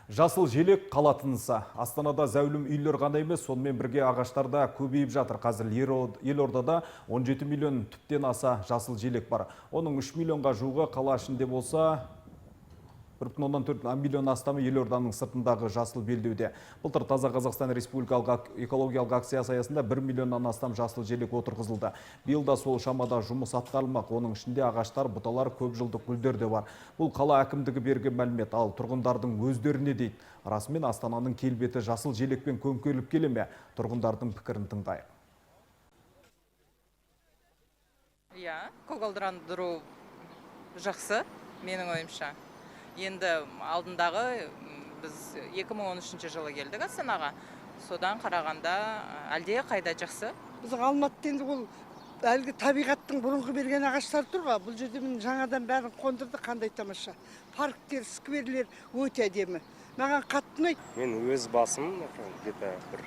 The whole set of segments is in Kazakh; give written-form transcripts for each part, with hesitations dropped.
Жасыл желек қала тынысы. Астанада зәулім үйлер ғана емес, сонымен бірге ағаштар да көбейіп жатыр. Қазір елордада 17 миллион түптен аса жасыл желек бар. Оның 3 миллионға жуығы қала ішінде болса, 1,4 миллион астамы елорданың сыртындағы жасыл белдеуде. Былтыр «Таза Қазақстан» республикалық экологиялық акциясы аясында 1 миллионнан астам жасыл желек отырғызылды. Биыл да сол шамада жұмыс атқарылмақ. Оның ішінде ағаштар, бұталар, көп жылдық гүлдер де бар. Бұл қала әкімдігі берген мәлімет, ал тұрғындардың өздері не дейді? Расымен Астананың келбеті жасыл желекпен көмкеріліп келе ме? Тұрғындардың пікірін тыңдайық. Иә, көгалдандыру жақсы, менің ойымша. Енді алдындағы біз 2013 жылы келдік Астанаға, содан қарағанда әлде қайда жақсы. Біздің Алматыда енді ол әлгі табиғаттың бұрынғы берген ағаштары тұр ғой. Бұл жерде міне жаңадан бәрін қондырды, қандай тамаша. Парктер, скверлер өте әдемі. Маған қатты ұнайды. Мен өз басым где-то бір,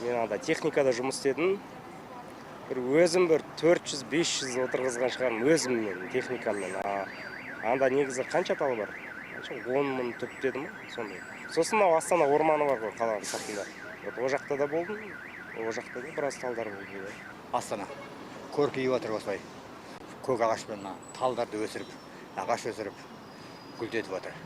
мен анда техникада жұмыс істедім, бір өзім бір 400-500 отырғызған шығармын өзіммен, техникаммен. А анда негізі қанша тал бар, қанша, 10 000 түп деді ма, сондай. Сосын мынау Астана орманы бар ғой қаланың сыртында, вот ол жақта да болдым, ол жақта да біраз талдар болды. Астана көркейіп жатыр осылай, көк ағашпен, мына талдарды өсіріп, ағаш өсіріп, гүлдетіп жатыр.